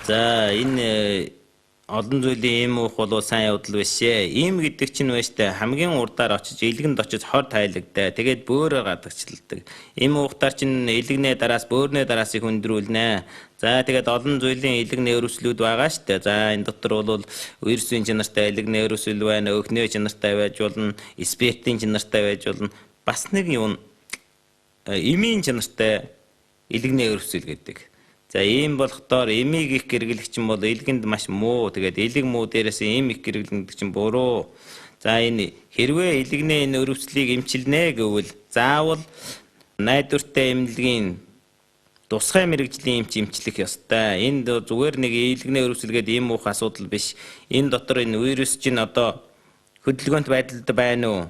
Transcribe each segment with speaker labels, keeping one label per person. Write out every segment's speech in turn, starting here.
Speaker 1: За, энэ олон зүйлийн эм уух бол сайн явдал биш ээ. Эм гэдэг чинь байна штэ, хамгийн урдаар очиж элгэнд очиж хор тайлагдаа. Тэгээд бөөрөөр гадагшилдаг. Эм уухтаар чинь элэгнээ дараас бөөрнөө дараасыг хүндрүүлнэ. За, тэгээд олон зүйлийн элэгний өрөвслүүд байгаа штэ. За, энэ дотор бол вирусын чанартай элэгний өрөвсөл байна, өхнөө чанартай байж болно, спиртийн чанартай байж болно. Бас нэг юм эмийн чанартай элэгний өрөвсөл гэдэг. За, ийм болохдоор эмийг их хэрэглэх чинь бол элгэнд маш муу. Тэгээд элэг муу, дээрээс эм их хэрэглэндэг чинь буруу. За, энэ хэрвээ элэгний энэ өрөвслийг эмчилнэ гэвэл заавал найдвартай эмнэлгийн тусгай мэргэжлийн эмч эмчлэх ёстой. Энд зүгээр нэг элэгний өрөвсөлгээд эм уух асуудал биш. Энэ дотор энэ вирус чинь одоо хөдөлгөөнт байдалд байна уу?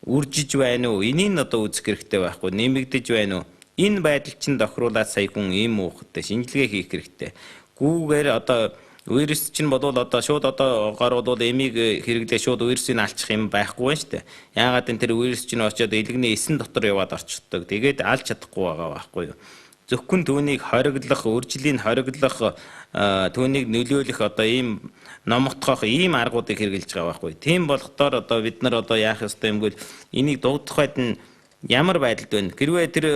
Speaker 1: Үржиж байна уу? Энийг нь одоо үзэх хэрэгтэй байхгүй. Нэмэгдэж байна уу? Энэ байдал чинь тохируулаад сая хүн эм уухтай шинжилгээ хийх хэрэгтэй. Гүүгээр одоо вирус чинь бодвол одоо шууд одоо гор бол эмийг хэрэглээ шууд вирусыг алчих юм байхгүй байна шүү дээ. Яагаад энэ тэр вирус чинь очиод элэгний эсэн дотор яваад орчдөг. Тэгээд алж чадахгүй байгаа байхгүй юу? Зөвхөн түүнийг хориглох, үржлийн хориглох, түүнийг нөлөөлөх одоо ийм номготгох ийм аргуудыг хэрэглэж байгаа байхгүй. Тийм болохдоор одоо бид нар одоо яах ёстой юм гэвэл энийг дуудах байд нь ямар байдалд байна? Хэрвээ тэр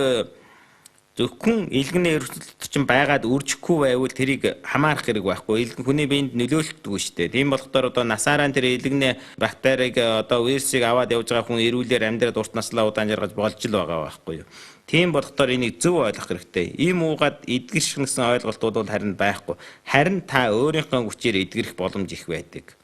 Speaker 1: зөвхөн элгэний өрсөлдөж чинь байгаад үржихгүй байвал тэрийг хамаарах хэрэг байхгүй. Элгэн хүний биед нөлөөлөлтгүй шүү дээ. Тийм болохоор одоо насаараа тэр элгэний бактерийг, одоо вирусыг аваад явж байгаа хүн эрүүлэр амьдраад урт наслаа удаан жаргаж болж л байгаа байхгүй юу. Тийм болохоор энийг зөв ойлгох хэрэгтэй. Ийм уугаад эдгэрших гэсэн ойлголт бол харин байхгүй. Харин та өөрийнхөө хүчээр эдгэрэх боломж их байдаг.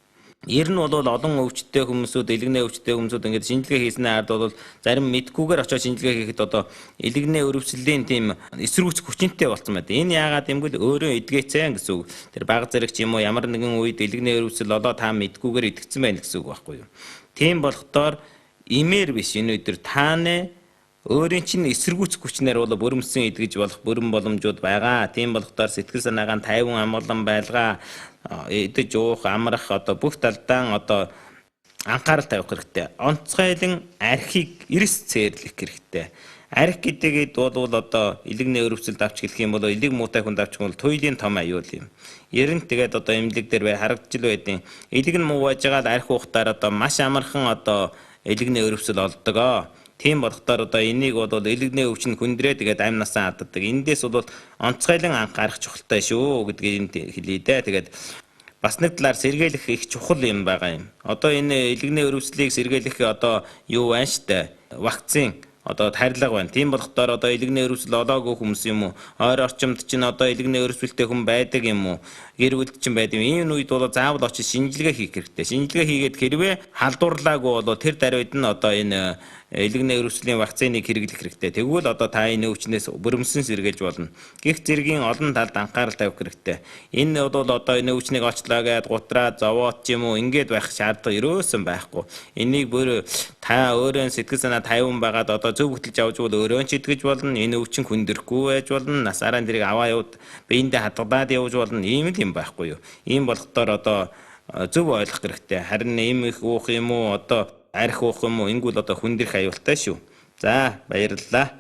Speaker 1: Ер нь бол олон өвчтөй хүмүүсүүд, элэгний өвчтөй хүмүүсүүд ингээд шинжилгээ хийснээр ард бол зарим мэдгүйгээр очоод шинжилгээ хийхэд одоо элэгний өрөвслийн тийм эсэргүүцэх хүчинтэй болсон байдаг. Энэ яагаад юм гэвэл өөрөө эдгээцэн гэсэн үг. Тэр баг зэрэг ч юм уу ямар нэгэн үед элэгний өрөвсөл олоо та мэдгүйгээр эдгэцэн байна гэсэн үг байхгүй юу. Тийм болохоор имээр биш, энэ өдөр тааны өөрийн чинь эсэргүүцэх хүчнэр бол бүрэмсэн эдгэж болох бүрэн боломжууд байгаа. Тийм болохоор сэтгэл санаагаа тайван амгалан байлгаа, идэж уух, амрах одоо бүх талдаа одоо анхаарал тавих хэрэгтэй. Онцгойлон архийг эрс цээрлэх хэрэгтэй. Арх гэдгээд бол одоо элэгний өрөвсөлд авч гэлэх юм бол элэг муутай хүнд авчих юм бол туйлын том аюул юм. Ер нь тэгээд одоо эмнэлэг дээр бай харагдж л байдیں۔ Элэг нь муу байж байгаа л арх уухтаар одоо маш амархан одоо элэгний өрөвсөл олддог. Тийм болохоор одоо энийг бол элэгний өвчин хүндрээ тэгээд амь насаа алддаг. Эндээс бол онцгойлон анхаарах чухалтай шүү гэдгийг хэлье дээ. Тэгээд бас нэг талаар сэргийлэх их чухал юм байгаа юм. Одоо энэ элэгний өрөвслийг сэргийлэх одоо юу байна штэ? Вакцин одоо тарилга байна. Тийм болохоор одоо элэгний өрөвсөл олоогүй хүмүүс юм уу? Ойр орчимд чинь одоо элэгний өрөвсөлтэй хүн байдаг юм уу? Гэр бүлд чинь байдаг юм. Ийм үед бол заавал очиж шинжилгээ хийх хэрэгтэй. Шинжилгээ хийгээд хэрвээ халдварлаагүй бол тэр даруйд нь одоо энэ элэгний өрөвслийн вакциныг хэрэглэх хэрэгтэй. Тэгвэл одоо та энэ өвчнөөс бүрэмсэн сэргийлж болно. Гэх зэргийн олон талд анхаарал тавих хэрэгтэй. Энэ бол одоо энэ өвчнийг очлоо гэд гутраа зовоот ч юм уу ингээд байх шаардлага ерөөсөн байхгүй. Энийг бүр та өөрөө сэтгэл санаа тайван байгаад одоо зөв хөтөлж авч бол өөрөө ч итгэж болно. Энэ өвчин хүндрэхгүй байж болно. Насаараа тэрийг аваа явууд биендээ хадгалаад явж болно. Ийм л юм байхгүй юу. Ийм болохоор одоо зөв ойлгох хэрэгтэй. Харин ийм их уух юм уу, одоо арх уух юм уу, ингүүл одоо хүндрэх аюултай шүү. За, баярлалаа.